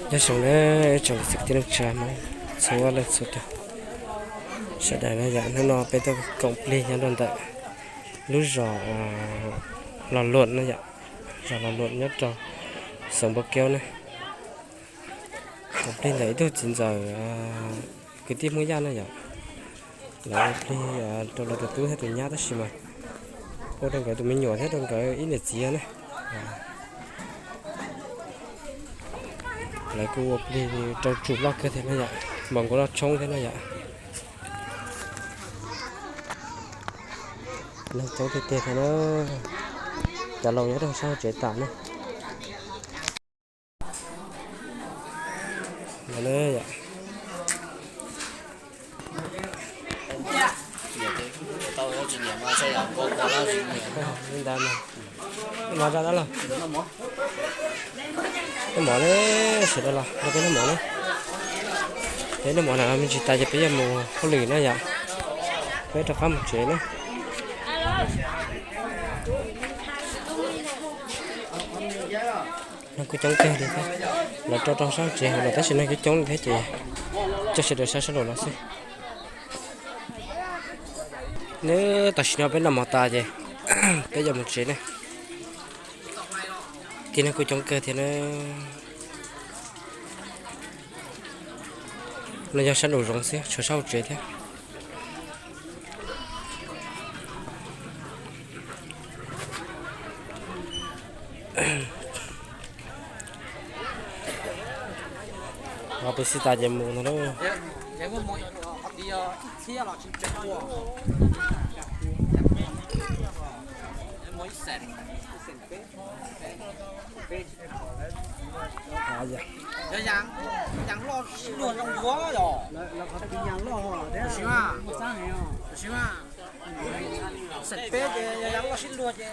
Nyob zoo nawb tsoom niam txiv kwv tij neej tsa Hmoob txhua leej txhua tus, sawv daws na yom. Hnub no peb tuaj koom plig nyob rau ntawm lub zos Los Luam na yom, zos Los Luam nyob rau xeev Npau Keub na. Koom plig ntawm ib tug txiv ntxawm kwv tij Hmoob Yaj na yom, lawv ua plig rau lawv tus tub thiab tus nyab tab sis mas ua rau nkawd tus me nyuam thiab rau nkawd ib niam txiv na. Lawv kuj ua plig rau tsum loj kawg thiab na yom, npaum nkaus loj tshoob thiab na yom. Neeg coob tiag tiag thiab na, cov laus nyob rau sab hauv tsev tas na. Li ntawd mas, mov rau dab laug. Noj mov ne, sawv daws los nrog peb noj mov na. Peb noj mov na me ntsis tas ces peb yuav mus hauj lwm na yom. Peb rov qab mus tsev na. Neeg kuj coob kawg li thiab, lawv rau rau sab tsev hauv lawm tab sis neeg kuj coob li thiab ces coj sawv daws saib sab nraum no xwb. Nws tam sim no peb noj mov tas ces peb yuav mus tsev ne. Tib neeg kuj coob kawg thiab na. No yog sab nraum zoov xwb, tshuav sab hauv tsev thiab. Peb xib tas ces mus no na. Yog yas loj sib luag zoo yuav yom. Tab sis mas, tab sis mas, xeem peb ces yog yas loj sib luag ces